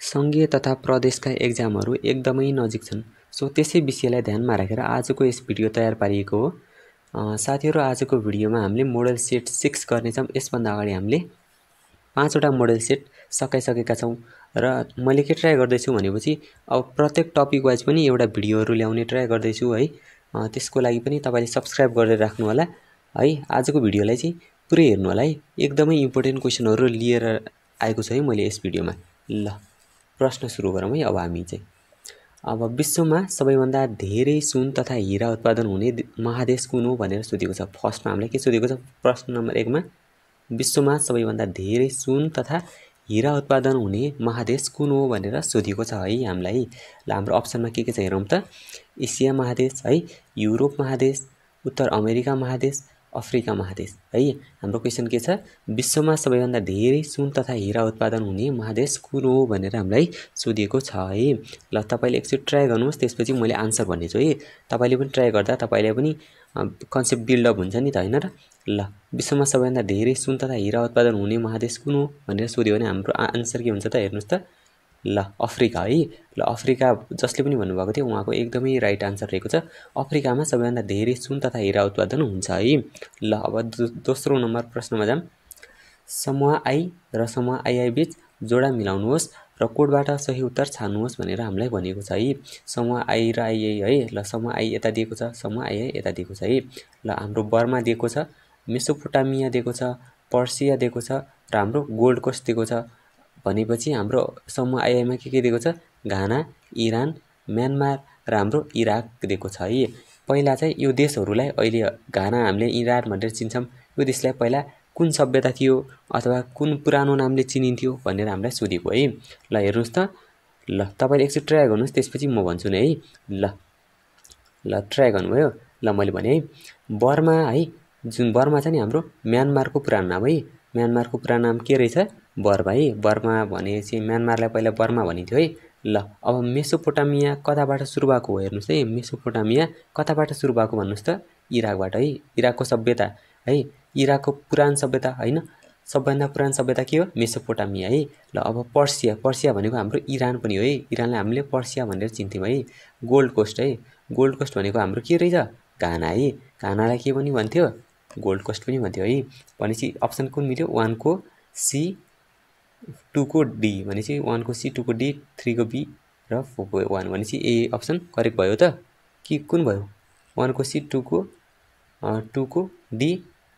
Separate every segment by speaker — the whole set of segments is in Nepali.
Speaker 1: सङ्घीय तथा प्रदेशका एक्जामहरू एकदमै नजिक छन्। सो त्यसै विषयलाई ध्यानमा राखेर आजको यस भिडियो तयार पारिएको हो। साथीहरू, आजको भिडियोमा हामीले मोडल सेट 6 गर्नेछौँ। यसभन्दा अगाडि हामीले 5वटा मोडल सेट सकाइसकेका छौँ र मैले के ट्राई गर्दैछु भनेपछि अब प्रत्येक टपिक वाइज पनि एउटा भिडियोहरू ल्याउने ट्राई गर्दैछु है। त्यसको लागि पनि तपाईँले सब्सक्राइब गरेर राख्नु होला है। आजको भिडियोलाई चाहिँ पुरै हेर्नु होला है। एकदमै इम्पोर्टेन्ट क्वेसनहरू लिएर आएको छु है मैले यस भिडियोमा। ल प्रश्न सुरु गरौँ है। अब हामी चाहिँ अब विश्वमा सबैभन्दा धेरै सुन तथा हिरा उत्पादन हुने महादेश कुन हो भनेर सोधेको छ। फर्स्टमा हामीलाई के सोधेको छ? प्रश्न नम्बर 1 मा विश्वमा सबैभन्दा धेरै सुन तथा हिरा उत्पादन हुने महादेश कुन हो भनेर सोधेको छ है हामीलाई। ल हाम्रो अप्सनमा के छ हेरौँ त। एसिया महादेश है, युरोप महादेश, उत्तर अमेरिका महादेश, अफ्रिका महादेश है। हाम्रो क्वेसन के छ? विश्वमा सबैभन्दा धेरै सुन तथा हिरा उत्पादन हुने महादेश कुन हो भनेर हामीलाई सोधिएको छ है। ल तपाईँले एकचोटि ट्राई गर्नुहोस्, त्यसपछि मैले आन्सर भन्नेछु है। तपाईँले पनि ट्राई गर्दा तपाईँलाई पनि कन्सेप्ट बिल्डअप हुन्छ नि त, होइन र? ल विश्वमा सबैभन्दा धेरै सुन तथा हिरा उत्पादन हुने महादेश कुन हो भनेर सोध्यो भने हाम्रो आन्सर के हुन्छ त? हेर्नुहोस् त। ल अफ्रिका है। ल अफ्रिका जसले पनि भन्नुभएको थियो उहाँको एकदमै राइट आन्सर रहेको छ। अफ्रिकामा सबैभन्दा धेरै सुन तथा हिरा उत्पादन हुन्छ है। ल अब दोस्रो नम्बर प्रश्नमा जाऊँ। समूह आई र समूह आइआई बीच जोडा मिलाउनुहोस् र कोडबाट सही उत्तर छान्नुहोस् भनेर हामीलाई भनेको छ है। समूह आई र आइआई है। ल समूह आई यता दिएको छ, समूह आइआई यता दिएको छ है। ल हाम्रो बर्मा दिएको छ, मेसोपोटामिया दिएको छ, पर्सिया दिएको छ र हाम्रो गोल्ड कोस्ट दिएको छ। भनेपछि हाम्रो समूह आइआईमा के दिएको छ? घाना, इरान, म्यानमार र हाम्रो इराक दिएको छ है। पहिला चाहिँ यो देशहरूलाई अहिले घाना हामीले इरान भनेर चिन्छौँ। यो देशलाई पहिला कुन सभ्यता थियो अथवा कुन पुरानो नामले चिनिन्थ्यो भनेर हामीलाई सोधेको है। ल हेर्नुहोस् त। ल तपाईँले एकचोटि ट्राई गर्नुहोस्, त्यसपछि म भन्छु नि है। ल ट्राई गर्नुभयो? ल मैले भने है बर्मा है, जुन बर्मा छ नि हाम्रो म्यानमारको पुरानो नाम है। म्यानमारको पुरानो नाम के रहेछ? बर्मा है। बर्मा भनेपछि म्यानमारलाई पहिला बर्मा भनिन्थ्यो है। ल अब मेसोपोटामिया कताबाट सुरु भएको हो हेर्नुहोस् है। मेसोपोटामिया कताबाट सुरु भएको भन्नुहोस् त? इराकबाट है। इराकको सभ्यता है, इराकको पुरानो सभ्यता होइन, सबभन्दा पुरानो सभ्यता के हो? मेसोपोटामिया है। ल अब पर्सिया, पर्सिया भनेको हाम्रो इरान पनि हो है। इरानलाई हामीले पर्सिया भनेर चिन्थ्यौँ है। गोल्ड कोस्ट है, गोल्ड कोस्ट भनेको हाम्रो के रहेछ? घाना है। घानालाई के पनि भन्थ्यो? गोल्ड कोस्ट पनि भन्थ्यो है। भनेपछि अप्सन कुन मिल्यो? 1 को सी, 2 को डी, भनेपछि 1 को सी, 2 को डी, 3 को बी र 4 को 1, भनेपछि ए अप्सन करेक्ट भयो त कि कुन भयो? 1 को सी, 2 को डी,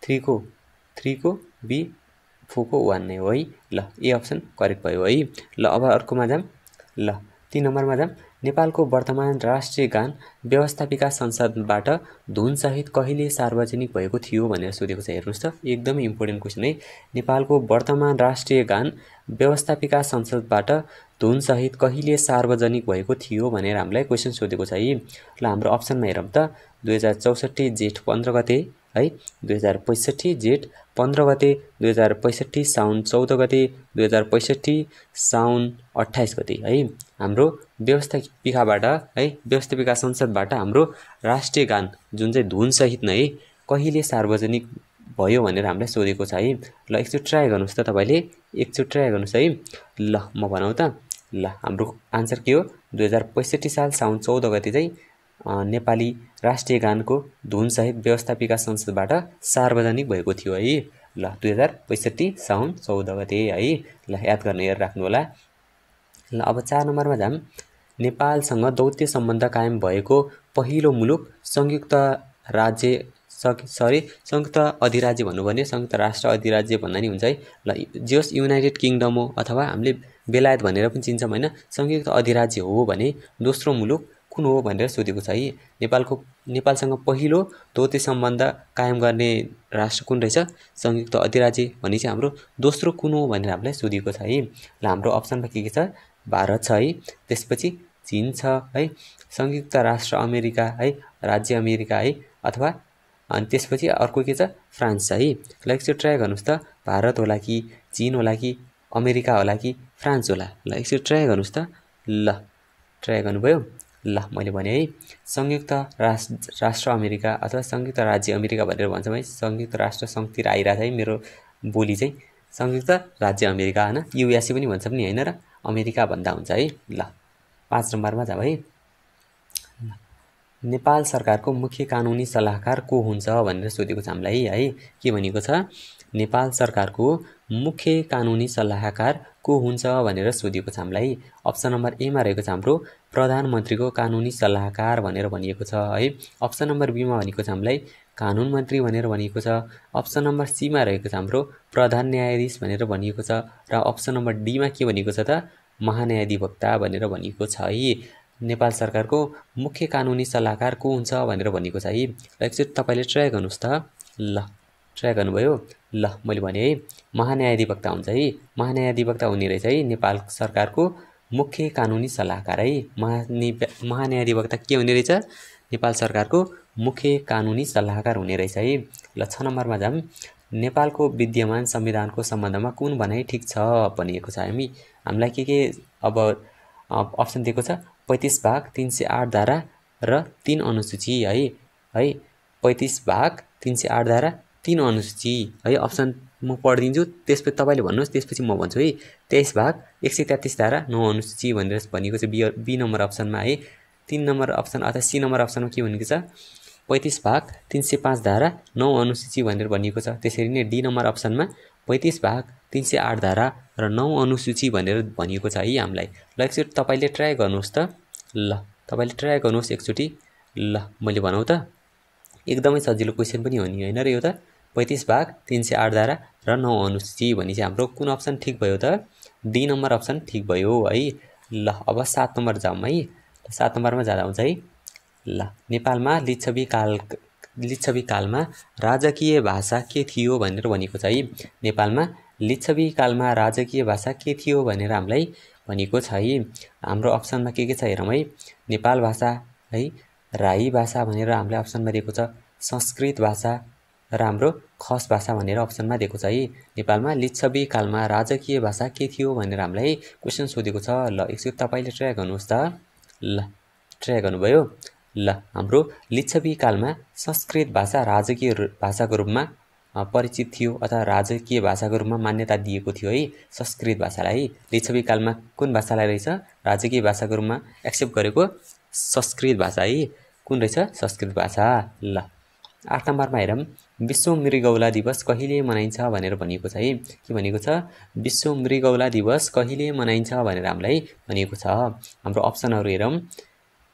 Speaker 1: 3 को बी, 4 को 1 नै हो है। ल ए अप्सन करेक्ट भयो है। ल अब अर्कोमा जाऊँ। ल 3 नम्बरमा जाऊँ। नेपालको वर्तमान राष्ट्रिय गान व्यवस्थापिका संसदबाट धुनसहित कहिले सार्वजनिक भएको थियो भनेर सोधेको छ। हेर्नुहोस् त, एकदमै इम्पोर्टेन्ट क्वेसन है। नेपालको वर्तमान राष्ट्रिय गान व्यवस्थापिका संसदबाट धुनसहित कहिले सार्वजनिक भएको थियो भनेर हामीलाई क्वेसन सोधेको छ है। ल हाम्रो अप्सनमा हेरौँ त। 2064 जेठ 15 गते है, 2065 जेठ 15 गते, 2065 साउन 14 गते, 2065 साउन 28 गते है। हाम्रो व्यवस्थापिकाबाट है, व्यवस्थापिका संसदबाट हाम्रो राष्ट्रिय गान जुन चाहिँ धुनसहित नै कहिले सार्वजनिक भयो भनेर हामीलाई सोधेको छ है। ल एकचोटि ट्राई गर्नुहोस् त, तपाईँले एकचोटि ट्राई गर्नुहोस् है। ल म भनौँ त। ल हाम्रो आन्सर के हो? 2065 साल साउन 14 गते चाहिँ नेपाली राष्ट्रिय गानको धुनसहित व्यवस्थापिका संसदबाट सार्वजनिक भएको थियो है। ल 2065 साउन 14 गते है। ल याद गरेर राख्नु होला। ल अब 4 नम्बरमा जाऊँ। नेपालसँग दौत्य सम्बन्ध कायम भएको पहिलो मुलुक संयुक्त अधिराज्य भन्नु भने संयुक्त राष्ट्र अधिराज्य भन्दा नि हुन्छ है। ल जस युनाइटेड किङडम हो अथवा हामीले बेलायत भनेर पनि चिन्छौँ होइन, संयुक्त अधिराज्य हो भने दोस्रो मुलुक कुन हो भनेर सोधेको छ है। नेपालसँग पहिलो दौत्य सम्बन्ध कायम गर्ने राष्ट्र कुन रहेछ? संयुक्त अधिराज्य। भनेपछि हाम्रो दोस्रो कुन हो भनेर हामीलाई सोधेको छ है। ल हाम्रो अप्सनमा के छ? भारत छ है, त्यसपछि चीन छ है, संयुक्त राष्ट्र अमेरिका है, राज्य अमेरिका है, अथवा अनि त्यसपछि अर्को के छ? फ्रान्स छ है। ल एकचोटि ट्राई गर्नुहोस् त। भारत होला कि, चीन होला कि, अमेरिका होला कि, फ्रान्स होला? ल एकचोटि ट्राई गर्नुहोस् त। ल ट्राई गर्नुभयो? ल मैले भने है संयुक्त राष्ट्र अमेरिका अथवा संयुक्त राज्य अमेरिका भनेर भन्छौँ है। संयुक्त राष्ट्र सङ्घतिर आइरहेको छ है मेरो बोली चाहिँ। संयुक्त राज्य अमेरिका होइन, युएसए पनि भन्छौँ नि होइन र? अमेरिका भन्दा हुन्छ है। ल 5 नम्बरमा जाऊ है। नेपाल सरकारको मुख्य कानुनी सल्लाहकार को हुन्छ भनेर सोधेको छ हामीलाई है। के भनेको छ, नेपाल सरकारको मुख्य कानुनी सल्लाहकार को हुन्छ भनेर सोधेको छ हामीलाई। अप्सन नम्बर ए मा रहेको छ हाम्रो प्रधानमन्त्रीको कानुनी सल्लाहकार भनेर भनिएको छ है। अप्सन नम्बर बी मा भनेको छ हामीलाई कानुन मन्त्री भनेर भनिएको छ। अप्सन नम्बर सी मा रहेको छ हाम्रो प्रधान न्यायाधीश भनेर भनिएको छ र अप्सन नम्बर डी मा के भनिएको छ त महान्यायाधिवक्ता भनेर भनिएको छ है। नेपाल सरकारको मुख्य कानुनी सल्लाहकार को हुन्छ भनेर भनिएको छ है। एकचोटि तपाईले ट्राई गर्नुस् त। ल ट्राई गर्नुभयो। ल मैले भने है महान्यायाधिवक्ता हुन्छ है। महान्यायाधिवक्ता हुने रहेछ है नेपाल सरकारको मुख्य कानुनी सल्लाहकार है। महान्यायाधिवक्ता के हुने रहेछ, नेपाल सरकारको मुख्य कानुनी सल्लाहकार हुने रहेछ है। ल 6 नम्बरमा जाम। नेपालको विद्यमान संविधानको सम्बन्धमा कुन भनाइ ठिक छ भनिएको छ। हामीलाई के अब अप्सन दिएको छ 35 भाग 308 धारा र 3 अनुसूची है। 35 भाग 308 धारा 3 अनुसूची है। अप्सन म पढिदिन्छु, त्यसपछि तपाईले भन्नुहोस्, त्यसपछि म भन्छु है। 23 भाग 133 धारा 9 अनुसूची भनेर भनिएको छ बी नम्बर अप्सनमा है। 3 नम्बर अप्सन अथवा सी नम्बर अप्सनमा के भनेको छ 35 भाग 305 धारा 9 अनुसूची भनेर भनिएको छ। त्यसरी नै डी नम्बर अप्सनमा 35 भाग 308 धारा र 9 अनुसूची भनेर भनिएको छ है हामीलाई। ल एकचोटि तपाईले ट्राई गर्नुहोस् त। ल तपाईले ट्राई गर्नुहोस् एकचोटि। ल मैले भनौँ त, एकदमै सजिलो क्वेसन पनि हो नि हैन र यो त। 35 भाग 308 धारा र 9 अनुसूची भनेपछि हाम्रो कुन अप्सन ठिक भयो त, डी नम्बर अप्सन ठिक भयो है। ल अब 7 नम्बर जाउँ है। 7 नम्बरमा जाँदा हुन्छ है। ल नेपालमा लिच्छवी कालमा राजकीय भाषा के थियो भनेर भनिएको छ है। नेपालमा लिच्छवी कालमा राजकीय भाषा के थियो भनेर हामीलाई भनिएको छ है। हाम्रो अप्सनमा के छ हेरौँ है। नेपाल भाषा है, राई भाषा भनेर हामीले अप्सनमा दिएको छ, संस्कृत भाषा र हाम्रो खस भाषा भनेर अप्सनमा दिएको छ है। नेपालमा लिच्छवी कालमा राजकीय भाषा के थियो भनेर हामीलाई क्वेसन सोधेको छ। ल एकचोटि तपाईले ट्राई गर्नुहोस् त। ल ट्राई गर्नुभयो। ल हाम्रो लिच्छवी कालमा संस्कृत भाषा राजकीय भाषाको रूपमा परिचित थियो अथवा राजकीय भाषाको रूपमा मान्यता दिएको थियो है संस्कृत भाषालाई। लिच्छवी कालमा कुन भाषालाई रहेछ राजकीय भाषाको रूपमा एक्सेप्ट गरेको, संस्कृत भाषा है। कुन रहेछ, संस्कृत भाषा। ल 8 नम्बरमा हेरौँ। विश्व मृगौला दिवस कहिले मनाइन्छ भनेर भनिएको छ है। के भनेको छ, विश्व मृगौला दिवस कहिले मनाइन्छ भनेर हामीलाई भनिएको छ। हाम्रो अप्सनहरू हेरौँ।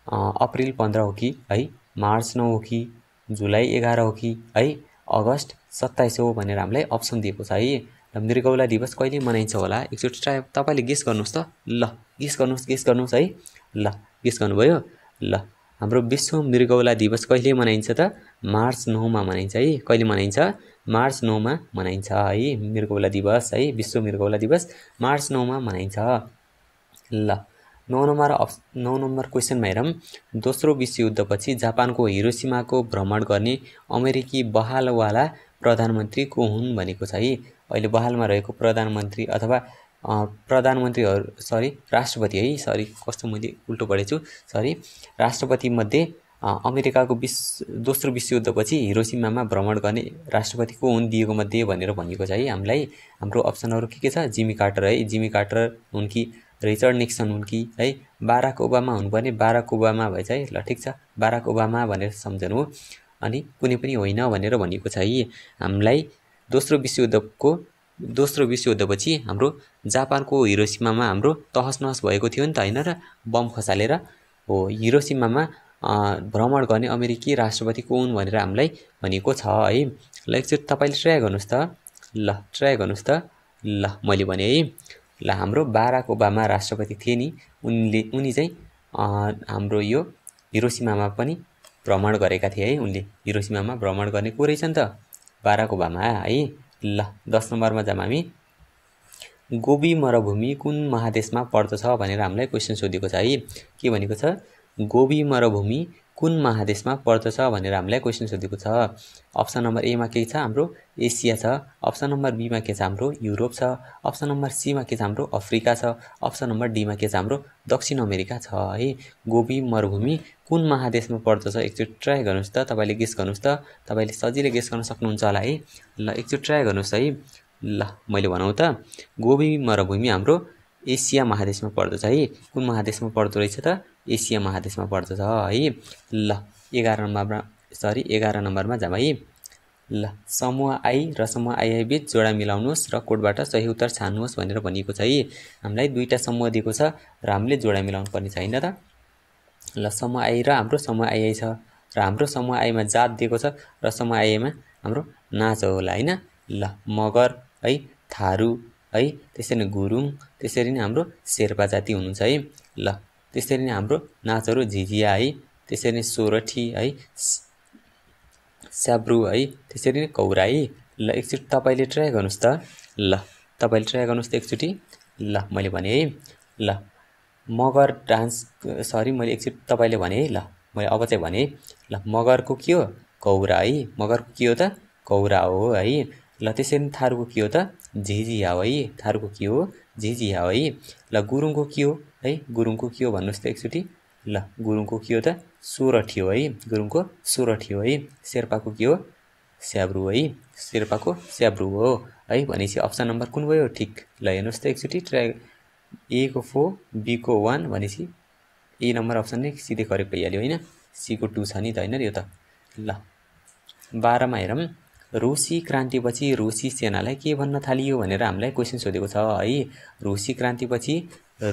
Speaker 1: अप्रिल 15 हो कि है, मार्च 9 हो कि, जुलाई 11 हो कि है, अगस्त 27 हो भनेर हामीलाई अप्सन दिएको छ है। र मृगौला दिवस कहिले मनाइन्छ होला, एकचोटि ट्राई तपाईले गेस गर्नुहोस् त। ल गेस गर्नुहोस् है। ल गेस गर्नुभयो। ल हाम्रो विश्व मृगौला दिवस कहिले मनाइन्छ त, मार्च 9 मा मनाइन्छ है। कहिले मनाइन्छ, मार्च 9 मा मनाइन्छ है मृगौला दिवस है। विश्व मृगौला दिवस मार्च 9 मा मनाइन्छ। ल 9 नम्बर क्वेसनमा हेरौँ। दोस्रो विश्वयुद्धपछि जापानको हिरोसिमाको भ्रमण गर्ने अमेरिकी बहालवाला प्रधानमन्त्री को हुन् भनेको छ है। अहिले बहालमा रहेको प्रधानमन्त्री अथवा राष्ट्रपति है, कस्तो मैले उल्टो पढेछु, राष्ट्रपति मध्ये अमेरिकाको दोस्रो विश्वयुद्धपछि हिरोसिमामा भ्रमण गर्ने राष्ट्रपति को हुन् दिएको मध्ये भनेर भनिएको छ है हामीलाई। हाम्रो अप्सनहरू के छ, जिमी कार्टर है, जिमी कार्टर हुन् कि रिचर्ड निक्सन हुन् कि है, बाराक ओबामा हुनुपर्ने, बाराक ओबामा भएछ है। ल ठिक छ, बाराक ओबामा भनेर सम्झनु, अनि कुनै पनि होइन भनेर भनिएको छ है हामीलाई। दोस्रो विश्वयुद्धपछि हाम्रो जापानको हिरोसिमामा हाम्रो तहस नहस भएको थियो नि त हैन र, बम खसालेर हो। हिरोसिमामा भ्रमण गर्ने अमेरिकी राष्ट्रपति को हुन् भनेर हामीलाई भनिएको छ है। ल एकचोटि तपाईले ट्राई गर्नुहोस् त। ल ट्राई गर्नुहोस् त। ल मैले भने है। ल हाम्रो बाराक ओबामा राष्ट्रपति थिए नि, उनी चाहिँ हाम्रो यो हिरोसिमामा पनि भ्रमण गरेका थिए है। उनले हिरोसिमामा भ्रमण गर्ने को रहेछन् त, बाराक ओबामा है। ल 10 नम्बरमा जाम हामी। गोबी मरुभूमि कुन महादेशमा पर्दछ भनेर हामीलाई क्वेसन सोधेको छ है। के भनेको छ, गोबी मरुभूमि कुन महादेशमा पर्दछ भनेर हामीलाई क्वेसन सोधेको छ। अप्सन नम्बर ए मा के छ, हाम्रो एसिया छ। अप्सन नम्बर बी मा के छ, हाम्रो युरोप छ। अप्सन नम्बर सी मा के छ, हाम्रो अफ्रिका छ। अप्सन नम्बर डी मा के छ, हाम्रो दक्षिण अमेरिका छ है। गोबी मरुभूमि कुन महादेशमा पर्दछ, एकचोटि ट्राई गर्नुहोस् त। तपाईले गेस गर्नुहोस् त, तपाईले सजिलै गेस गर्न सक्नुहुन्छ होला है। ल एकचोटि ट्राई गर्नुहोस् है। ल मैले भनौँ त, गोबी मरुभूमि हाम्रो एसिया महादेशमा पर्दछ है। कुन महादेशमा पर्दो रहेछ त? एसिया महादेशमा पर्दछ है। ल 11 नम्बरमा जाम है। ल समूह आई र समूह आई बीच जोडा मिलाउनुहोस् र कोडबाट सही उत्तर छान्नुहोस् भनेर भनिएको छ है। हामीलाई दुईटा समूह दिएको छ र हामीले जोडा मिलाउनु पर्ने छ हैन त। ल समूह आई र हाम्रो समूह आई छ र हाम्रो समूह आईमा जात दिएको छ र समूह आईमा हाम्रो नाच होला हैन। ल मगर है, थारू है, त्यसरी नै गुरुङ, त्यसरी नै हाम्रो शेर्पा जाति हुनुहुन्छ है। ल त्यसरी नै हाम्रो नाचहरु झिझिया है, त्यसरी नै सोरठी है, स्याब्रु है, त्यसरी नै कौरा है। ल एकचोटी तपाईले ट्राई गर्नुस् त। ल तपाईले ट्राई गर्नुस् त एकचोटी। ल मैले भने है। ल मगर डान्स मैले एकचोटी तपाईले भने है। ल मैले अब चाहिँ भने है। ल मगरको के हो? कौरा है। मगरको के हो त? कौरा हो है। ल त्यसरी नै थारुको के हो त? झिझिया हो है। थारुको के हो? झिझिया हो है। ल गुरुङको के हो है? गुरुङको के हो भन्नुस् त एकचोटी। ल गुरुङको के हो त? सोरठी हो है। गुरुङको सोरठी हो है। शेर्पाको के हो? स्याब्रु है। शेर्पाको स्याब्रु हो है। भनेपछि अप्सन नम्बर कुन भयो? ठिक। ल हेर्नुस् त एकचोटी ट्राई। ए को 4, बी को 1 भनेपछि ए नम्बर अप्सन नै सिधै करेक्ट भइहाल्यो हैन। सी को 2 छ नि त हैन यो त। ल 12 मा हेरौँ। रुसी क्रान्तिपछि रुसी सेनालाई के भन्न थालियो भनेर हामीलाई क्वेशन सोधेको छ है। रुसी क्रान्तिपछि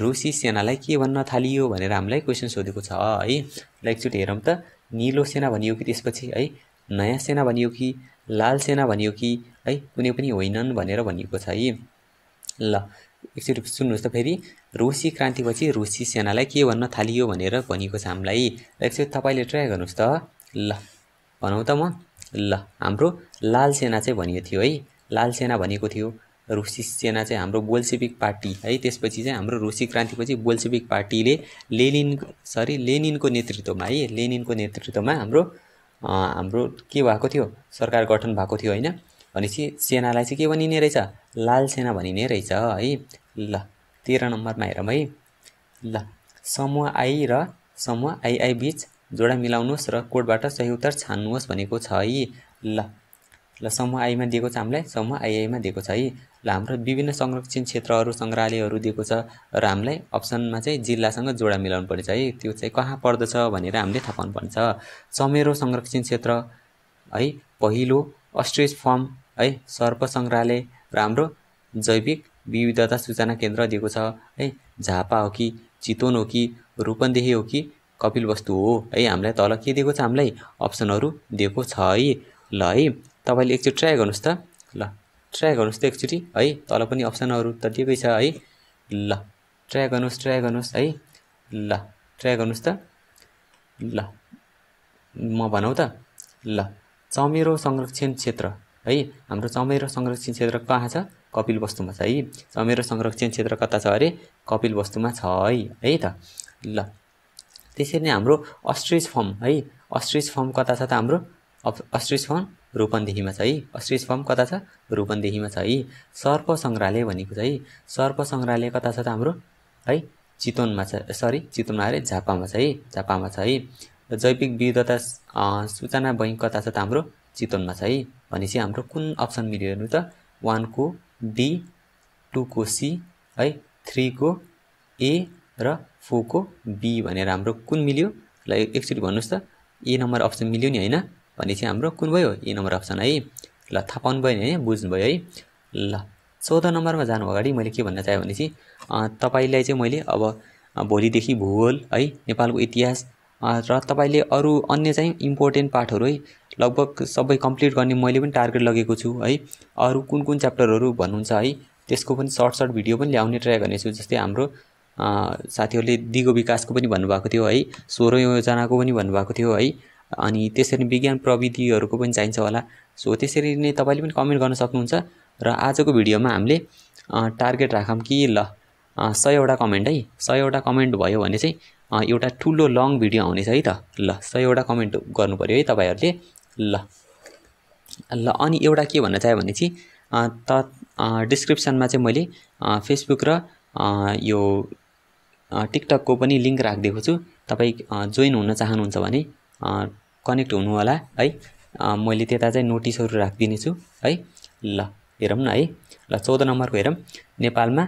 Speaker 1: रुसी सेनालाई के भन्न थालियो भनेर हामीलाई क्वेशन सोधेको छ है। ल एकचोटी हेरौँ त। नीलो सेना भनियो कि त्यसपछि है नयाँ सेना भनियो कि लाल सेना भनियो कि है कुनै पनि होइनन् भनेर भनिएको छ है। ल एकचोटी सुन्नुस् त फेरि। रुसी क्रान्तिपछि रुसी सेनालाई के भन्न थालियो भनेर भनिएको छ हामीलाई। एकचोटी तपाईले ट्राई गर्नुस् त। ल भनौ त म। ल हाम्रो लाल सेना चाहिँ भनिएको थियो है। लाल सेना भनेको थियो। रुसी सेना चाहिँ हाम्रो बोल्सेविक पार्टी है। त्यसपछि चाहिँ हाम्रो रुसी क्रान्तिपछि बोल्सेविक पार्टीले लेनिनको नेतृत्वमा है, लेनिनको नेतृत्वमा हाम्रो के भएको थियो? सरकार गठन भएको थियो हैन। भनेपछि सेनालाई चाहिँ के भनिने रहेछ? लाल सेना भनिने रहेछ है। ल 13 नम्बरमा हेरौँ है। ल समूह आई र समूह आई बीच जोडा मिलाउनुहोस् र कोडबाट सही उत्तर छान्नुहोस् भनेको छ है। ल समूह आईमा दिएको छ हामीलाई, समूह आईमा दिएको छ है। ल हाम्रो विभिन्न संरक्षण क्षेत्रहरू संग्रहालयहरू दिएको छ र हामीलाई अप्सनमा चाहिँ जिल्लासँग जोडा मिलाउनु पर्छ है। त्यो चाहिँ कहाँ पर्दछ भनेर हामीले थाहा पाउनु पर्छ। चमेरो संरक्षण क्षेत्र है, पहिलो अस्ट्रिच फार्म है, सर्प संग्रहालय र हाम्रो जैविक विविधता सूचना केन्द्र दिएको छ है। झापा हो कि चितवन हो कि रूपन्देही हो कि कपिलवस्तु हो है। हामीलाई तल के दिएको छ? हामीलाई अप्सनहरू दिएको छ है। ल है तपाईले एकचोटी ट्राई गर्नुस् त। ल ट्राई गर्नुस् त एकचोटी है। तल पनि अप्सनहरू त दिएकै छ है। ल ट्राई गर्नुस् है। ल ट्राई गर्नुस् त। ल म भनौ त। ल चमेरो संरक्षण क्षेत्र है, हाम्रो चमेरो संरक्षण क्षेत्र कहाँ छ? कपिलवस्तुमा छ है। चमेरो संरक्षण क्षेत्र कता छ अरे? कपिलवस्तुमा छ है त। ल त्यसरी नै हाम्रो अस्ट्रिच फार्म है, अस्ट्रिच फार्म कता छ त हाम्रो? अस्ट्रिच फार्म रूपन्देहीमा छ है। अस्ट्रिच फार्म कता छ? रूपन्देहीमा छ है। सर्प संग्रहालय भनेको छ है। सर्प संग्रहालय कता छ त हाम्रो? है चितवनमा छ। चितवनमा अरे झापामा छ है। झापामा छ है। जैविक विविधता सूचना बैंक कता छ त हाम्रो? चितवनमा छ है। भनेपछि हाम्रो कुन अप्सन मिल्यो हेर्नु त। 1 को डी, 2 को सी है, 3 को ए र 4 को बी भनेर हाम्रो कुन मिल्यो? ल एकचोटी भन्नुस् त। ए नम्बर अप्सन मिल्यो नि हैन। भनेपछि हाम्रो कुन भयो? ए नम्बर अप्सन है। ल थाहा पाउनु भयो नि है, बुझ्नु भयो है। ल 14 नम्बरमा जानु अगाडि मैले के भन्न चाहे भनेपछि तपाईलाई चाहिँ मैले अब भोलिदेखि भूगोल है, नेपालको इतिहास र तपाईले अरु अन्य चाहिँ इम्पोर्टेन्ट पार्टहरु है लगभग सबै कम्प्लिट गर्ने मैले पनि टार्गेट लगेको छु है। अरु कुन च्याप्टरहरु भन्नुहुन्छ है त्यसको पनि सर्ट भिडियो पनि ल्याउने ट्राई गर्नेछु। जस्तै हाम्रो साथीहरुले दिगो विकासको पनि भन्नुभएको थियो है, 16औं योजनाको पनि भन्नुभएको थियो है। अनि त्यसरी विज्ञान प्रविधिहरुको पनि चाहिन्छ होला। सो त्यसरी नै तपाईले पनि कमेन्ट गर्न सक्नुहुन्छ। र आजको भिडियोमा हामीले टार्गेट राखौं कि ल 100 वटा कमेन्ट है, 100 वटा कमेन्ट भयो भने चाहिँ एउटा ठुलो लङ भिडियो आउनेछ है त। ल 100 वटा कमेन्ट गर्नु पर्यो है तपाईहरुले। ल अनि एउटा के भन्न चाहे भने चाहिँ डिस्क्रिप्सनमा चाहिँ मैले फेसबुक र यो टिकटकको पनि लिंक राखिदिएको छु। तपाई जोइन हुन चाहनुहुन्छ भने कनेक्ट हुनु होला है। मैले त्यता चाहिँ नोटिसहरु राखिदिने छु है। ल हेरौँ न है। ल 14 नम्बरको हेरौँ। नेपालमा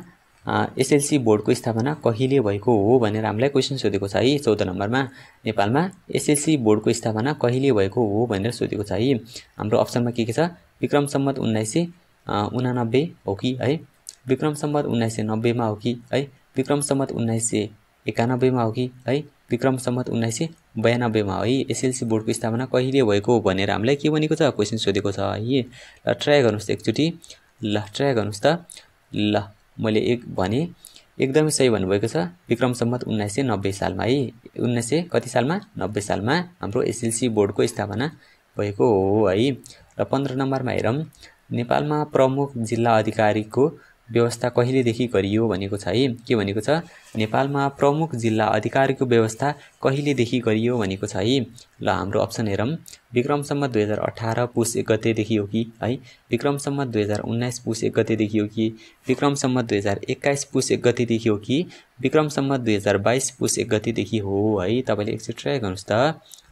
Speaker 1: एसएलसी बोर्डको स्थापना कहिले भएको हो भनेर हामीलाई क्वेसन सोधेको छ है। 14 नम्बरमा नेपालमा एसएलसी बोर्डको स्थापना कहिले भएको हो भनेर सोधेको छ है। हाम्रो अप्सनमा के छ? विक्रम सम्वत 1989 हो कि है, विक्रम सम्वत 1990 मा हो कि है, विक्रम सम्वत 1991 मा हो कि है, विक्रम सम्वत 1992 मा है। एसएलसी बोर्डको स्थापना कहिले भएको भनेर हामीलाई के भनेको छ? क्वेसन सोधेको छ है। ल ट्राई गर्नुस् त एकचोटी। ल ट्राई गर्नुस् त। ल मैले एक भने एकदमै सही भन्नुभएको छ। विक्रम सम्वत 1990 सालमा है, 1900 कति सालमा? 90 सालमा हाम्रो एसएलसी बोर्डको स्थापना भएको हो है। र 15 नम्बरमा हेरौँ, नेपालमा प्रमुख जिल्ला अधिकारीको व्यवस्था कहिलेदेखि गरियो भनेको छ है। के भनेको छ? नेपालमा प्रमुख जिल्ला अधिकारीको व्यवस्था कहिलेदेखि गरियो भनेको छ है। ल हाम्रो अप्सन हेरौँ, विक्रम सम्वत 2018 पुस 1 गतेदेखि हो कि है, विक्रम सम्वत 2019 पुस 1 गतेदेखि हो कि, विक्रम सम्वत 2021 पुस 1 गतेदेखि हो कि, विक्रम सम्वत 2022 पुस 1 गतेदेखि हो है। तपाईँले एकचोटि ट्राई गर्नुहोस् त।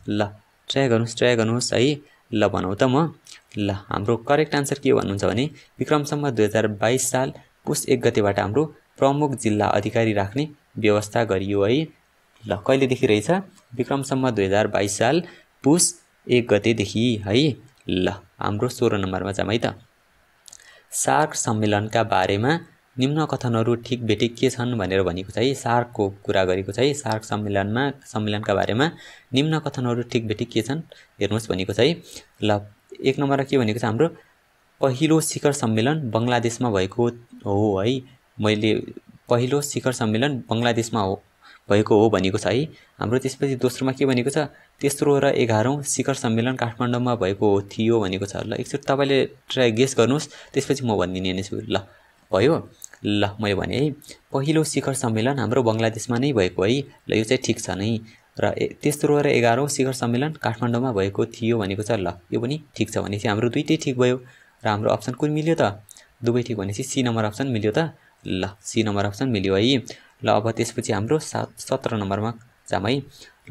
Speaker 1: ल ट्राई गर्नुहोस् है। ल भनौँ त म। ल हाम्रो करेक्ट आन्सर के भन्नुहुन्छ भने विक्रम सम्वत 2022 साल पुस 1 गतेबाट हाम्रो प्रमुख जिल्ला अधिकारी राख्ने व्यवस्था गरियो है। ल कहिलेदेखि रहेछ? विक्रम सम्वत 2022 साल पुस 1 गतेदेखि है। ल हाम्रो 16 नम्बरमा जाम है त। सार्क सम्मेलनका बारेमा निम्न कथनहरू ठिक बेठिक के छन् भनेर भनेको छ है। सार्कको कुरा गरेको छ है। सार्क सम्मेलनका बारेमा निम्न कथनहरू ठिक बेठिक के छन् हेर्नुहोस् भनेको छ है। ल 1 नम्बरमा के भनेको छ? हाम्रो पहिलो शिखर सम्मेलन बङ्गलादेशमा भएको हो है। मैले पहिलो शिखर सम्मेलन बङ्गलादेशमा भएको हो भनेको छ है। हाम्रो त्यसपछि दोस्रोमा के भनेको छ? तेस्रो र 11औं शिखर सम्मेलन काठमाडौँमा भएको थियो भनेको छ। ल एकचोटि तपाईँले ट्राई गेस गर्नुहोस्, त्यसपछि म भनिदिने नै छु। ल भयो। ल मैले भने है, पहिलो शिखर सम्मेलन हाम्रो बङ्गलादेशमा नै भएको है। ल यो चाहिँ ठिक छ नै। र तेस्रो र 11औं शिखर सम्मेलन काठमाडौँमा भएको थियो भनेको छ। ल यो पनि ठिक छ भनेपछि हाम्रो दुईटै ठिक भयो। र हाम्रो अप्सन कुन मिल्यो त? दुवै ठिक भनेपछि सी नम्बर अप्सन मिल्यो त। ल सी नम्बर अप्सन मिल्यो है। ल अब त्यसपछि हाम्रो 17 नम्बरमा जाम है।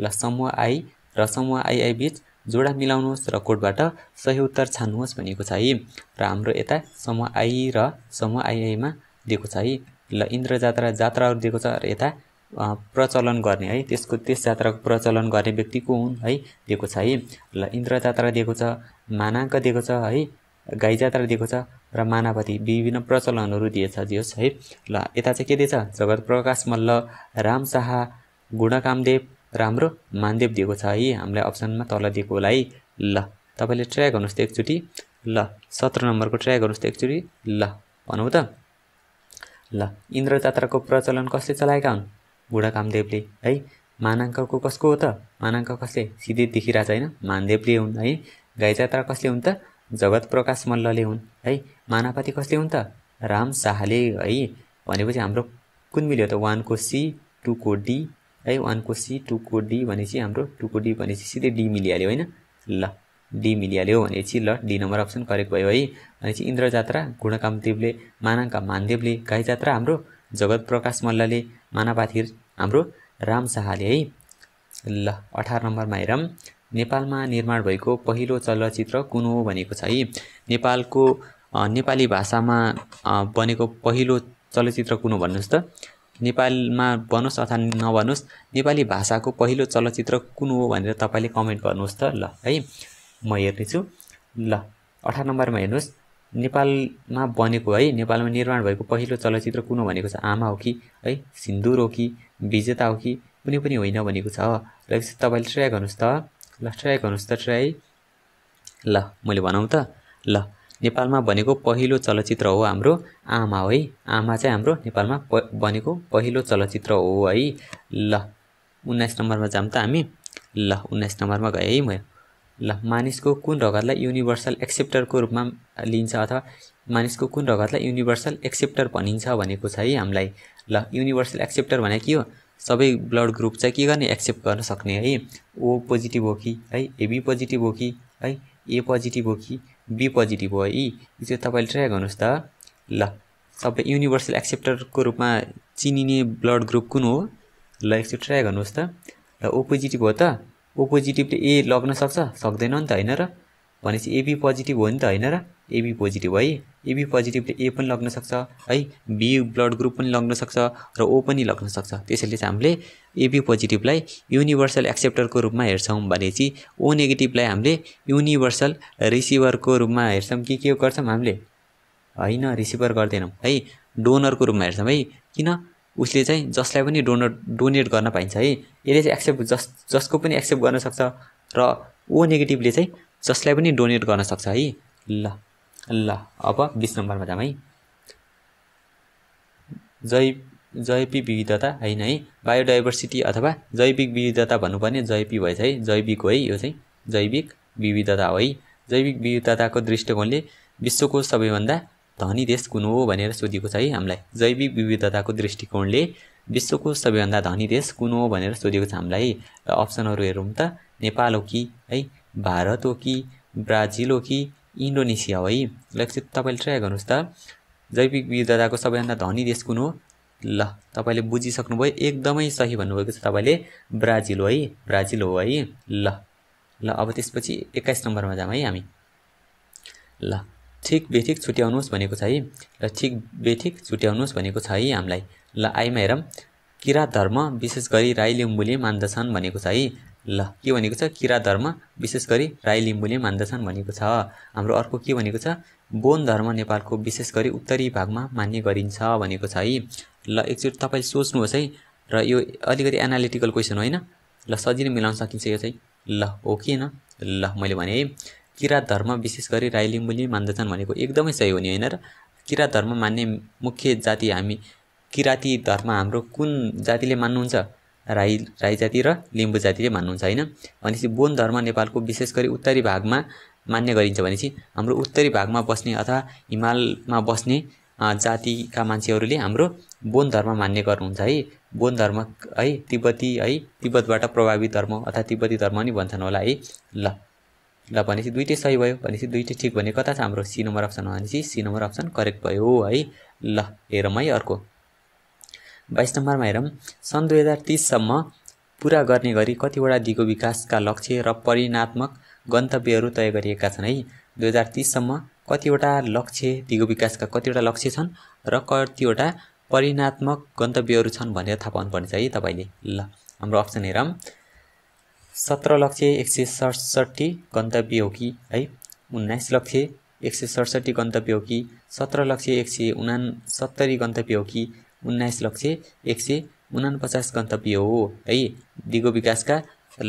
Speaker 1: ल समूह आई र समूह आइआई बीच जोडा मिलाउनुहोस् र कोडबाट सही उत्तर छान्नुहोस् भनेको छ है। र हाम्रो यता समूह आई र समूह आइआईमा दिएको छ है। ल इन्द्र जात्राहरू दिएको छ र यता प्रचलन गर्ने है, त्यस जात्राको प्रचलन गर्ने व्यक्ति को हुन् है दिएको छ है। ल इन्द्र जात्रा दिएको छ, मानाङ्क दिएको छ है, गाई जात्रा दिएको छ र मानापति विभिन्न प्रचलनहरू दिएछ है। ल यता चाहिँ के दिएछ? जगत प्रकाश मल्ल, राम शाह, गुणकामदेव र हाम्रो मानदेव दिएको छ है। हामीलाई अप्सनमा तल दिएको होला है। ल तपाईँले ट्राई गर्नुहोस् त एकचोटि। ल 17 नम्बरको ट्राई गर्नुहोस् त एकचोटि। ल भनौँ त। ल इन्द्र जात्राको प्रचलन कसले चलाएका हुन्? गुणकामदेवले है। मानाङ्कको कसको हो त? मानाङ्क कसले? सिधै देखिरहेछ होइन, मानदेवले हुन् है। गाई जात्रा कसले हुन् त? जगत प्रकाश मल्लले हुन् है। मानापति कसले हुन् त? राम शाहले है। भनेपछि हाम्रो कुन मिल्यो त? 1 को सी 2 को डी है। 1 को सी 2 को डी भनेपछि हाम्रो 2 को डी भनेपछि सिधै डी मिलिहाल्यो होइन। ल डी मिलिहाल्यो भनेपछि ल डी नम्बर अप्सन करेक्ट भयो है। भनेपछि इन्द्र जात्रा गुणकामदेवले, मानाङ्क मानदेवले, गाई जात्रा हाम्रो जगत प्रकाश मल्लले, मानापाति हाम्रो राम शाहले है। ल 18 नम्बरमा हेरौँ, नेपालमा निर्माण भएको पहिलो चलचित्र कुन हो भनेको छ है। नेपालको नेपाली भाषामा बनेको पहिलो चलचित्र कुन हो भन्नुहोस् त। नेपालमा बनोस् अथवा नबनोस्, नेपाली भाषाको पहिलो चलचित्र कुन हो भनेर तपाईँले कमेन्ट गर्नुहोस् त। ल है म हेर्नेछु। ल 18 नम्बरमा हेर्नुहोस्, नेपालमा बनेको है, नेपालमा निर्माण भएको पहिलो चलचित्र कुन हो भनेको छ। आमा हो कि है, सिन्दुर हो कि, विजेता हो कि, कुनै पनि होइन भनेको छ। र तपाईँले ट्राई गर्नुहोस् त। ल ट्राई गर्नुहोस् त ट्राई। ल मैले भनौँ त। ल नेपालमा बनेको पहिलो चलचित्र हो हाम्रो आमा हो है। आमा चाहिँ हाम्रो नेपालमा बनेको पहिलो चलचित्र हो है। ल 19 नम्बरमा जाम त हामी। ल 19 नम्बरमा गएँ है म। ल मानिसको कुन रगतलाई युनिभर्सल एक्सेप्टरको रूपमा लिन्छ अथवा मानिसको कुन रगतलाई युनिभर्सल एक्सेप्टर भनिन्छ भनेको छ है हामीलाई। ल युनिभर्सल एक्सेप्टर भने के हो? सबै ब्लड ग्रुप चाहिँ के गर्ने? एक्सेप्ट गर्न सक्ने है। ओ पोजिटिभ हो कि है, एबी पोजिटिभ हो कि है, ए पोजिटिभ हो कि बी पोजिटिभ हो है। यो चाहिँ तपाईँले ट्राई गर्नुहोस् त। ल सबै युनिभर्सल एक्सेप्टरको रूपमा चिनिने ब्लड ग्रुप कुन हो? ल एकचोटि ट्राई गर्नुहोस् त। ल ओ पोजिटिभ हो त। ओ पोजिटिभले ए लग्न सक्छ? सक्दैन नि त होइन र। भनेपछि एबी पोजिटिभ हो नि त हैन र एबी पोजिटिभ है एबी पोजिटिभले ए पनि लग्न सक्छ है बी ब्लड ग्रुप पनि लग्न सक्छ र ओ पनि लग्न सक्छ त्यसैले चाहिँ हामीले एबी पोजिटिभलाई युनिभर्सल एक्सेप्टरको रूपमा हेर्छौं भनेपछि ओ नेगेटिभलाई हामीले युनिभर्सल रिसिभरको रूपमा हेर्छौं के गर्छौं हामीले हैन रिसिभर गर्दैनौं है डोनरको रूपमा हेर्छौं है किन उसले चाहिँ जसलाई पनि डोनेट गर्न पाइन्छ है यसले चाहिँ एक्सेप्ट जसको पनि एक्सेप्ट गर्न सक्छ र ओ नेगेटिभले चाहिँ जसलाई पनि डोनेट गर्न सक्छ है ल अब 20 नम्बरमा जाम है जैविक विविधता हैन है बायोडाइभर्सिटी अथवा जैविक विविधता भन्नुपर्ने जैपी भएछ है जैविक हो है यो चाहिँ जैविक विविधता हो है जैविक विविधताको दृष्टिकोणले विश्वको सबैभन्दा धनी देश कुन हो भनेर सोधिएको छ है हामीलाई जैविक विविधताको दृष्टिकोणले विश्वको सबैभन्दा धनी देश कुन हो भनेर सोधिएको छ हामीलाई र अप्सनहरु हेरौं त नेपाल हो कि है भारत हो कि ब्राजिल हो कि इन्डोनेसिया हो है लक्षित तपाईले ट्राई गर्नुस् त जैविक विविधताको सबैभन्दा धनी देश कुन हो ल तपाईले बुझिसक्नु भयो एकदमै सही भन्नुभएको छ तपाईले ब्राजिल हो है ल अब त्यसपछि 21 नम्बरमा जाम है हामी ल ठीक बेठिक छुट्याउनुस् भनेको छ है र ठीक बेठिक छुट्याउनुस् भनेको छ है हामीलाई ल आइमा हेरौं किरात धर्म विशेष गरी राई लिम्बुले मान्दछन् भनेको छ है ल के भनेको छ किरात धर्म विशेष गरी राई लिम्बुले मान्दछन् भनेको छ हाम्रो अर्को के भनेको छ बोन धर्म नेपालको विशेष गरी उत्तरी भागमा मान्ने गरिन्छ भनेको छ है ल एकचोटी तपाईले सोच्नुहोस् है र यो अलिकति एनालिटिकल क्वेशन होइन ल सजिलै मिलाउन सकिन्छ यो चाहिँ ल हो कि हैन ल मैले भने है किरात धर्म विशेष गरी राई लिम्बुले मान्दछन् भनेको एकदमै सही हो नि हैन र किरात धर्म मान्ने मुख्य जाति हामी किराती धर्म हाम्रो कुन जातिले मान्नुहुन्छ राई जाति र लिम्बु जातिले मान्नुहुन्छ हैन भनेपछि बोन धर्म नेपालको विशेष गरी उत्तरी भागमा मान्ने गरिन्छ भनेपछि हाम्रो उत्तरी भागमा बस्ने अथवा हिमालमा बस्ने जातिका मान्छेहरूले हाम्रो बोन धर्म मान्ने गर्नुहुन्छ है बोन धर्म है तिब्बती है तिब्बतबाट प्रभावित धर्म अथवा तिब्बती धर्म नि भन्छन् होला है ल भनेपछि दुईटै सही भयो भनेपछि दुईटै ठीक भने कता छ हाम्रो सी नम्बर अप्सन भनेपछि सी नम्बर अप्सन करेक्ट भयो है ल हेरौँ है अर्को 22 नम्बरमा हेरौँ सन् 2030 सम्म पूरा गर्ने गरी कतिवटा दिगो विकासका लक्ष्य र परिणात्मक गन्तव्यहरू तय गरिएका छन् है 2030 सम्म कतिवटा लक्ष्य दिगो विकासका कतिवटा लक्ष्य छन् र कतिवटा परिणात्मक गन्तव्यहरू छन् भनेर थाहा पाउनुपर्छ है तपाईले ल हाम्रो अप्सन हेरौँ 17,167 गन्तव्य हो कि है 19,167 गन्तव्य हो कि 17,169 गन्तव्य हो कि 19,149 गन्तव्य हो है दिगो विकासका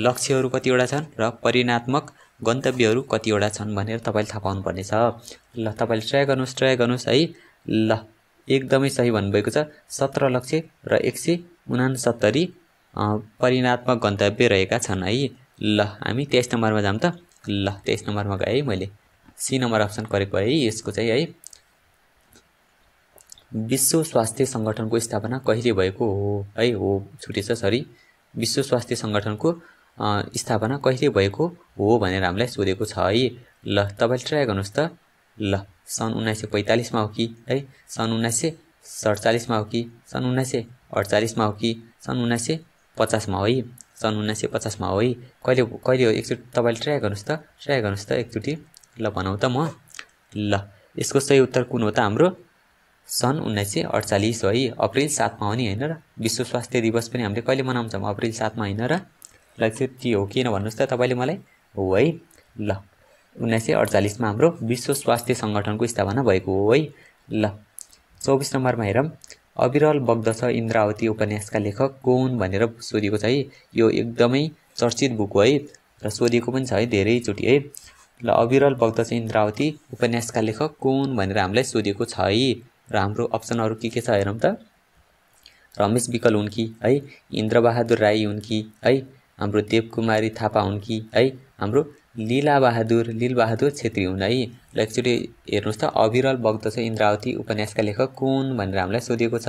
Speaker 1: लक्ष्यहरू कतिवटा छन् र परिणात्मक गन्तव्यहरू कतिवटा छन् भनेर तपाईले थाहा पाउनु पर्ने छ ल तपाईले ट्राई गर्नुस् है ल एकदमै सही भन्नुभएको छ 17,00,000 र 169 परिणात्मक गन्तव्य रहेका छन् है ल हामी 23 नम्बरमा जाम त ल 23 नम्बरमा गए है मैले सी नम्बर अप्सन करेक्ट भयो है यसको चाहिँ है विश्व स्वास्थ्य संगठनको स्थापना कहिले भएको हो है हो छुटेछ सरी विश्व स्वास्थ्य संगठनको स्थापना कहिले भएको हो भनेर हामीलाई सोधेको छ है ल तपाईले ट्राई गर्नुस् त ल सन् 1945 मा हो कि है सन् 1947 मा हो कि सन् 1948 मा हो कि सन् 1950 मा हो है सन् 1950 मा हो है कहिले हो एकचोटी तपाईले ट्राई गर्नुस् त एकचोटी ल भनौ त म ल यसको सही उत्तर कुन हो त हाम्रो सन् 1948 हो है अप्रिल 7 मा हो नि हैन र विश्व स्वास्थ्य दिवस पनि हामीले कहिले मनाउँछौं अप्रिल 7 मा हैन र ल के हो किन भन्नुस् त तपाईले मलाई हो है ल 1948 मा हाम्रो विश्व स्वास्थ्य संगठनको स्थापना भएको हो है ल 24 नम्बरमा हेरौं अविरल बग्दछ इन्द्रावती उपन्यासका लेखक को हुन् भनेर सोधिएको छ है यो एकदमै चर्चित बुक हो है र सोधिएको पनि छ है धेरै चोटी है ल अविरल बग्दछ इन्द्रावती उपन्यासका लेखक को हुन् भनेर हामीलाई सोधिएको छ है र हाम्रो अप्सनहरु के छ हेरौं त रमेश विकल हुन् कि है इन्द्रबहादुर राई हुन् कि है हाम्रो देवकुमारी थापा हुन् कि है हाम्रो लीलबहादुर छेत्री हुन् है ल एकचोटी हेर्नुस् त अविरल बग्दछ इन्द्रावती उपन्यासका लेखक कुन भनेर हामीलाई सोधिएको छ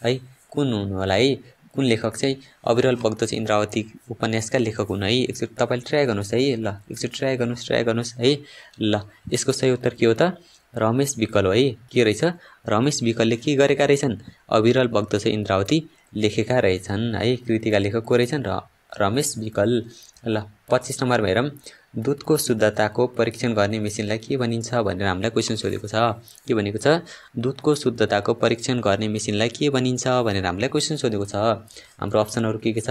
Speaker 1: है कुन हुन् होला है कुन लेखक चाहिँ अविरल बग्दछ इन्द्रावती उपन्यासका लेखक हुन् है एकचोटी तपाईले ट्राई गर्नुस् है ल एकचोटी ट्राई गर्नुस् है ल यसको सही उत्तर के हो त रमेश विकल हो है के रहेछ रमेश विकलले के गरेका रहेछन् अविरल बग्दछ इन्द्रावती लेखेका रहेछन् है कृतिका लेखक को रहेछन् र रमेश विकल ल 25 नम्बरमा हेरौं दुधको शुद्धताको परीक्षण गर्ने मेसिनलाई के भनिन्छ भनेर हामीलाई क्वेशन सोधेको छ। के भनेको छ? दुधको शुद्धताको परीक्षण गर्ने मेसिनलाई के भनिन्छ भनेर हामीलाई क्वेशन सोधेको छ। हाम्रो अप्सनहरु के छ?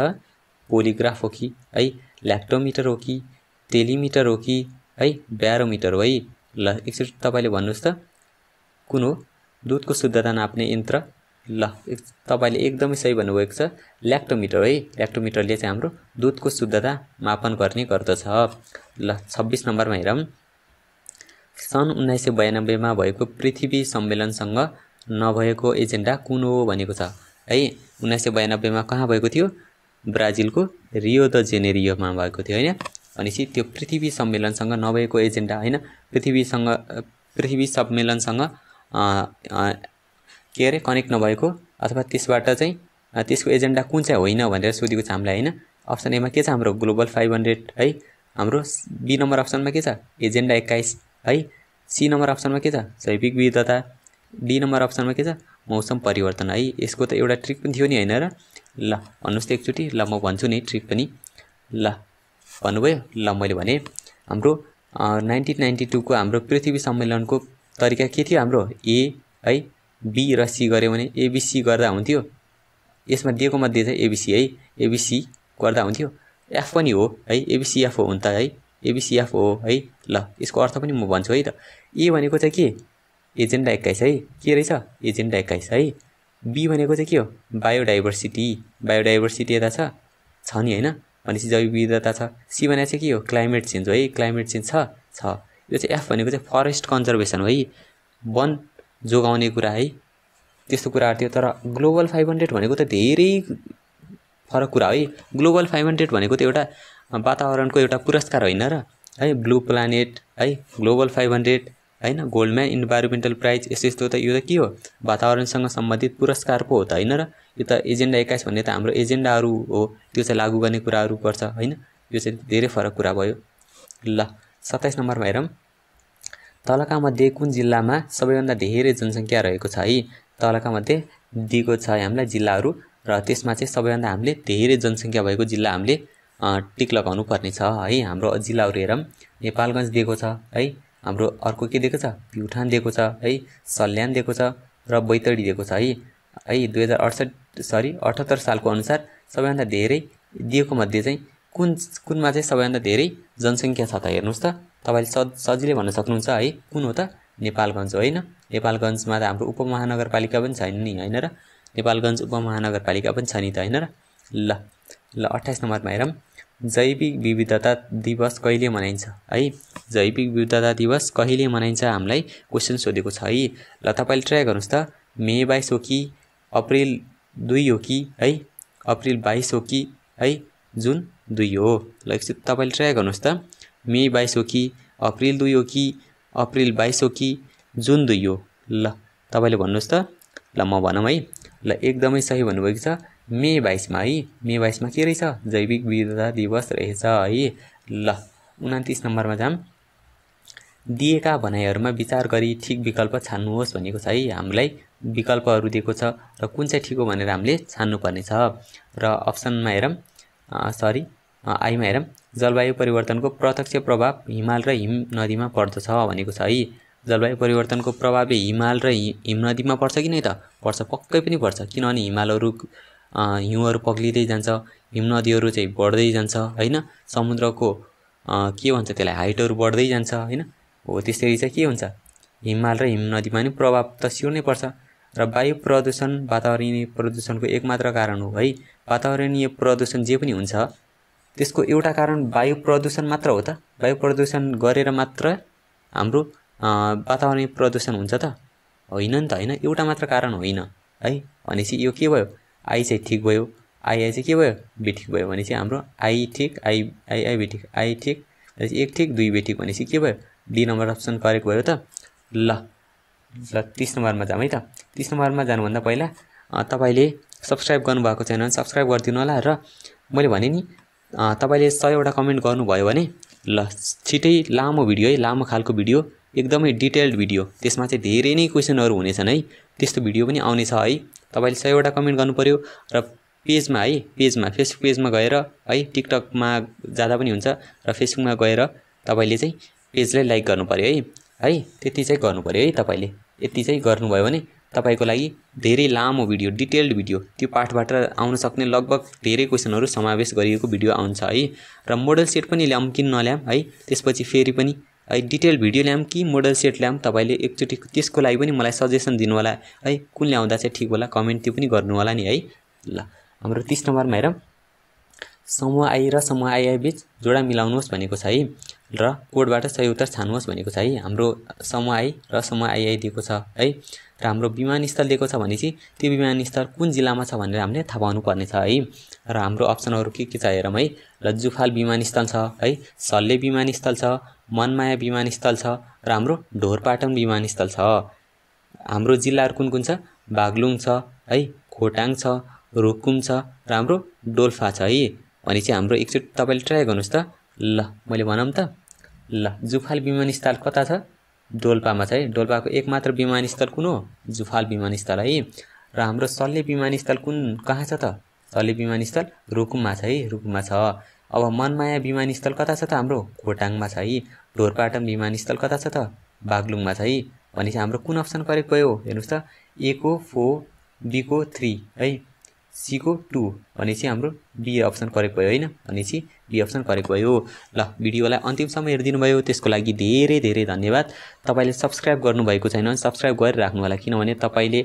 Speaker 1: पोलिग्राफ हो कि है, ल्याक्टोमिटर हो कि, टेलिमिटर हो कि है, ब्यारोमिटर हो है। ल एकचोटी तपाईले भन्नुस् त कुन हो दुधको शुद्धता नाप्ने यन्त्र? ल तपाईले एकदमै सही भन्नुभएको छ, ल्याक्टोमिटर है। ल्याक्टोमिटरले चाहिँ हाम्रो दुधको शुद्धता मापन गर्ने गर्दछ। ल 26 नम्बरमा हेरौं। सन् 1992 मा भएको पृथ्वी सम्मेलनसँग नभएको एजेन्डा कुन हो भनेको छ है। 1992 मा कहाँ भएको थियो? ब्राजिलको रियो द जेनेरियोमा भएको थियो हैन। भनेपछि त्यो पृथ्वी सम्मेलनसँग नभएको एजेन्डा हैन, पृथ्वी सम्मेलनसँग के अरे कनेक्ट नभएको अथवा त्यसबाट चाहिँ त्यसको एजेन्डा कुन चाहिँ होइन भनेर सोधेको छ हामीलाई हैन। अप्सन ए मा के छ? हाम्रो ग्लोबल 500 है। हाम्रो बी नम्बर अप्सनमा के छ? एजेन्डा 21 है। सी नम्बर अप्सनमा के छ? जैविक विविधता। डी नम्बर अप्सनमा के छ? मौसम परिवर्तन है। यसको त एउटा ट्रिक पनि थियो नि हैन र? ल भन्नुस् त एकचोटी। ल म भन्छु नि ट्रिक पनि। ल भन्नुभयो? ल मैले भने हाम्रो 1992 को हाम्रो पृथ्वी सम्मेलनको तरिका के थियो? हाम्रो ए है, बी र सी गर्यो भने एबीसी गर्दा हुन्थ्यो। यसमा दिएको मध्ये चाहिँ एबीसी है, एबीसी गर्दा हुन्थ्यो। एफ पनि हो है, एबीसी एफ हो हुन्छ है, एबीसी एफ हो है। ल यसको अर्थ पनि म भन्छु है त। ए भनेको चाहिँ के? एजेन्डा 21 है। के रहेछ? एजेन्डा 21 है। बी भनेको चाहिँ के हो? बायोडाइभर्सिटी। बायोडाइभर्सिटी यता छ नि हैन। भनेपछि जैविक विविधता छ। सी भनेको चाहिँ के हो? क्लाइमेट चेन्ज हो है। क्लाइमेट चेन्ज छ। यो चाहिँ एफ भनेको चाहिँ फरेस्ट कन्जर्भेसन हो है, वन जोगाउने कुरा है, त्यस्तो कुराहरु थियो। तर ग्लोबल 500 भनेको त धेरै फरक कुरा है। ग्लोबल 500 भनेको त एउटा वातावरणको एउटा पुरस्कार होइन र है। ब्लू प्लानेट है, ग्लोबल 500 हैन, गोल्डम्यान इन्भाइरोमेन्टल प्राइज यस्तो त यो त के हो? वातावरणसँग सम्बन्धित पुरस्कार पो हो त हैन र? यो त एजेन्डा 21 भन्ने त हाम्रो एजेन्डाहरु हो, त्यो चाहिँ लागू गर्ने कुराहरु पर्छ हैन। यो चाहिँ धेरै फरक कुरा भयो। ल 27 नम्बरमा हेरौं। तलका मध्ये कुन जिल्लामा सबैभन्दा धेरै जनसंख्या रहेको छ है? तलका मध्ये दिएको छ हामीलाई जिल्लाहरु र त्यसमा चाहिँ सबैभन्दा हामीले धेरै जनसंख्या भएको जिल्ला हामीले टिक लगाउनु पर्ने छ है। हाम्रो जिल्लाहरु हेरौं। नेपालगञ्ज दिएको छ है। हाम्रो अर्को के दिएको छ? प्युठान दिएको छ है, सल्यान दिएको छ र बैतडी दिएको छ है। 78 सालको अनुसार सबैभन्दा धेरै दिएको मध्ये चाहिँ कुनमा चाहिँ सबैभन्दा धेरै जनसंख्या छ त हेर्नुस् त। तपाईले सजिलै भन्न सक्नुहुन्छ है। कुन हो त? नेपालगञ्ज हो हैन। नेपालगञ्जमा त हाम्रो उपमहानगरपालिका पनि छैन नि हैन र? नेपालगञ्ज उपमहानगरपालिका पनि छ नि त हैन र? ल 28 नम्बरमा हेरौं। जैविक विविधता दिवस कहिले मनाइन्छ है? जैविक विविधता दिवस कहिले मनाइन्छ हामीलाई क्वेशन सोधेको छ है। ल तपाईले ट्राई गर्नुस् त। मे 22 हो कि, अप्रिल 2 हो कि है, अप्रिल 22 हो कि है, जुन 2 हो। ल एकचोटी तपाईले ट्राई गर्नुस् त। मे 22 हो कि, अप्रिल 2 हो कि, अप्रिल 22 हो कि, जुन 2 हो। ल तपाईले भन्नुस् त। ल म भनौं है। ल एकदमै सही भन्नुभएको छ। मे 22 मा है। मे 22 मा के रहेछ? जैविक विविधता दिवस रहेछ है। ल 29 नम्बरमा जाम। दिएका भनाइहरुमा विचार गरी ठीक विकल्प छान्नुहोस् भनेको छ है। हामीलाई विकल्पहरु दिएको छ र कुन चाहिँ ठीक हो भनेर हामीले छान्नु पर्ने छ। र अप्सनमा हेरौं। आइमा हेरौं। जलवायु परिवर्तनको प्रत्यक्ष प्रभाव हिमाल र हिम नदीमा पर्दछ भनेको छ है। जलवायु परिवर्तनको प्रभाव हिमाल र हिम नदीमा पर्छ कि नै त? पर्छ, पक्कै पनि पर्छ। किनभने हिमालहरु हिउँहरु पग्लिदै जान्छ, हिम नदीहरु चाहिँ बढ्दै जान्छ हैन। समुद्रको के भन्छ त्यसलाई, हाइटहरु बढ्दै जान्छ हैन। हो त्यसरी चाहिँ के हुन्छ? हिमाल र हिम नदीमा नि प्रभाव त स्योर नै पर्छ। र वायु प्रदूषण वातावरणीय प्रदूषणको एकमात्र कारण हो है। वातावरणीय प्रदूषण जे पनि हुन्छ त्यसको एउटा कारण वायु प्रदूषण मात्र हो त? वायु प्रदूषण गरेर मात्र हाम्रो वातावरणीय प्रदूषण हुन्छ त? होइन नि त हैन। एउटा मात्र कारण होइन है। भनेपछि यो के भयो? आई चाहिँ ठीक भयो। आई चाहिँ के भयो? बी ठीक भयो। भनेपछि हाम्रो आई ठीक, आई बी ठीक, आई ठीक, एक ठीक दुई बी ठीक भनेपछि के भयो? डी नम्बर अप्सन करेक्ट भयो त। ल 30 नम्बरमा जाम है त। 30 नम्बरमा जानुभन्दा पहिला तपाईले सब्स्क्राइब गर्नुभएको छैन भने सब्स्क्राइब गरिदिनु होला। र मैले भने नि तपाईले 100 वटा कमेन्ट गर्नुभयो भने ल छिटै लामो भिडियो है, लामो खालको भिडियो, एकदमै डिटेल्ड भिडियो, त्यसमा चाहिँ धेरै नै क्वेशनहरु हुनेछन् है। त्यस्तो भिडियो पनि आउने छ है। तपाईले 100 वटा कमेन्ट गर्नु पर्यो र पेजमा है, फेसबुक पेजमा गएर है, टिकटकमा जादा पनि हुन्छ र फेसबुकमा गएर तपाईले चाहिँ पेजलाई लाइक गर्नु पर्यो है त्यति चाहिँ गर्नु पर्यो है तपाईले यति चाहिँ गर्नुभयो भने तपाईको लागि धेरै लामो भिडियो डिटेल्ड भिडियो त्यो पाठबाट आउन सक्ने लगभग धेरै क्वेशनहरु समावेश गरिएको भिडियो आउँछ है र मोडल सेट पनि ल्याम कि नल्याम है त्यसपछि फेरि पनि है डिटेल भिडियो ल्याम कि मोडल सेट ल्याम तपाईले एकचोटी त्यसको लागि पनि मलाई सजेसन दिनु होला है कुन ल्याउँदा चाहिँ ठीक होला कमेन्ट त्यो पनि गर्नु होला नि है ल हाम्रो 30 नम्बरमा हेरौं समूह आई र समूह आई बीच जोडा मिलाउनुहोस् भनेको छ है र कोडबाट सही उत्तर छान्नुहोस् भनेको छ है हाम्रो समूह आई र समूह आई दिएको छ है र हाम्रो विमानस्थल दिएको छ भनेपछि त्यो विमानस्थल कुन जिल्लामा छ भनेर हामीले थाहा पाउनु पर्ने छ है र हाम्रो अप्सनहरु के छ हेरौं है र जुफाल विमानस्थल छ है सल्ले विमानस्थल छ मनमाया विमानस्थल छ र हाम्रो ढोरपाटन विमानस्थल छ हाम्रो जिल्लाहरु कुन कुन छ बागलुङ छ है खोटाङ छ रुकुम छ र हाम्रो डोल्फा छ है भनेपछि हाम्रो एकचोटी तपाईले ट्राई गर्नुस् त ल मैले भनम त ल जुफाल विमानस्थल कता छ डोल्पामा छ है डोल्पाको एकमात्र विमानस्थल कुन हो जुफाल विमानस्थल है र हाम्रो सल्ले विमानस्थल कुन कहाँ छ त सल्ले विमानस्थल रुकुममा छ है रुकुममा छ अब मनमाया विमानस्थल कता छ त हाम्रो खोटाङमा छ है ढोरपाटन विमानस्थल कता छ त बागलुङमा छ है भनेपछि हाम्रो कुन अप्सन करेक्ट भयो हेर्नुस् त ए को 4 बी को 3 है सी को 2 भनेपछि हाम्रो बी अप्सन करेक्ट भयो हैन भनेपछि बी अप्सन करेक्ट भयो ल भिडियोलाई अन्तिमसम्म हेर्दिनु भयो त्यसको लागि धेरै धेरै धन्यवाद तपाईले सब्स्क्राइब गर्नु भएको छैन भने सब्स्क्राइब गरिराख्नु होला किनभने तपाईले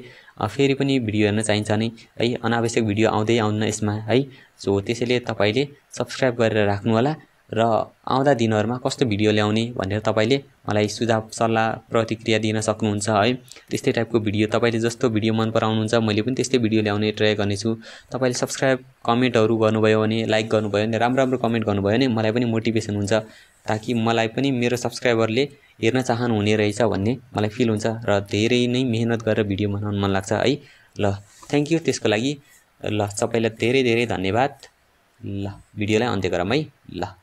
Speaker 1: फेरि पनि भिडियो हेर्न चाहिन्छ नि है अनावश्यक भिडियो आउँदै आउन्न यसमा है सो त्यसैले तपाईले सब्स्क्राइब गरेर राख्नु होला र आउँदा दिनहरुमा कस्तो भिडियो ल्याउने भनेर तपाईले मलाई सुझाव सल्लाह प्रतिक्रिया दिन सक्नुहुन्छ है त्यस्तै टाइपको भिडियो तपाईले जस्तो भिडियो मन पराउनुहुन्छ मैले पनि त्यस्तै भिडियो ल्याउने ट्राई गर्नेछु तपाईले सब्स्क्राइब कमेन्टहरु गर्नुभयो भने लाइक गर्नुभयो भने राम्रो राम्रो कमेन्ट गर्नुभयो भने मलाई पनि मोटिभेसन हुन्छ ताकि मलाई पनि मेरो सब्स्क्राइबरले हेर्न चाहनु हुने रहेछ भन्ने मलाई फिल हुन्छ र धेरै नै मेहनत गरेर भिडियो बनाउन मन लाग्छ है ल थ्यांक यू त्यसको लागि ल सबैलाई धेरै धेरै धन्यवाद ल भिडियोलाई अन्त्य गरौँ है ल